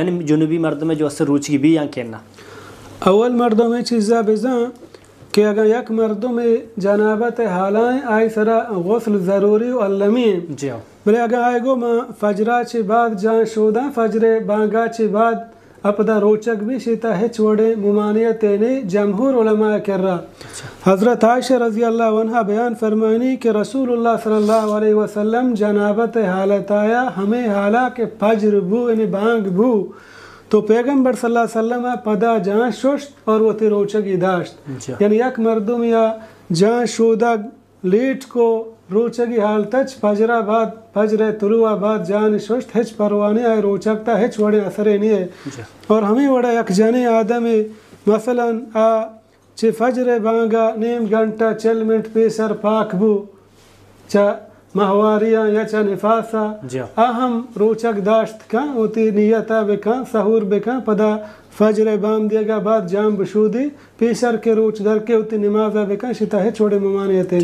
یعنی جنوبی مردم جو است روچگی بی یا کہ نہ؟ اول مردم اے چیزا بزاں کہ اگاں یک مردم جنابت حالائیں، آئی سرا غسل ضروری و المی ہیں۔ جی ہاں۔ بلے اگاں آئی گو ما فجرا چہ بعد جان شوداں، فجر بانگا چہ بعد اپدا روچگ بی، شیتا ہچ وڑیں ممانعت نے جمہور علماء کرا۔ اچھا۔ حضرت عائشہ رضی اللہ عنہا بیان فرمانی کہ رسول اللہ صلی اللہ علیہ وسلم جنابت حالت آیا ہمیں حالا کہ فجر بو، یعنی بانگ بو، تو پیغمبر صلی اللہ علیہ وسلم پدا جان ششت اور وتی روچگی داشت۔ جی۔ یعنی یک مردم یا جان شودگ لیٹ کو، روچگی حالت چ فجر بعد، فجر طلوع بعد جان ششت ہچ پرواہ نہیں، آئے روچگ تا ہچ وڑیں اثرے نہیں ہے۔ جی۔ اور ہمیں وڑا یک جنے آدم مثلاً آ چہ فجر بانگا نیم گھنٹہ چل منٹ پیسر پاک بو، چہ ماہواریاں یا چہ نفاسا، جی۔ آ ہم روچگ داشت کن، وتی نیتا بکن، سحور بکن، پدا فجر بام دیگا بعد جان بشودی، پیسر کے روچ در کے وتی نمازا بکن، شتا ہچ وڑے ممانعت ہے۔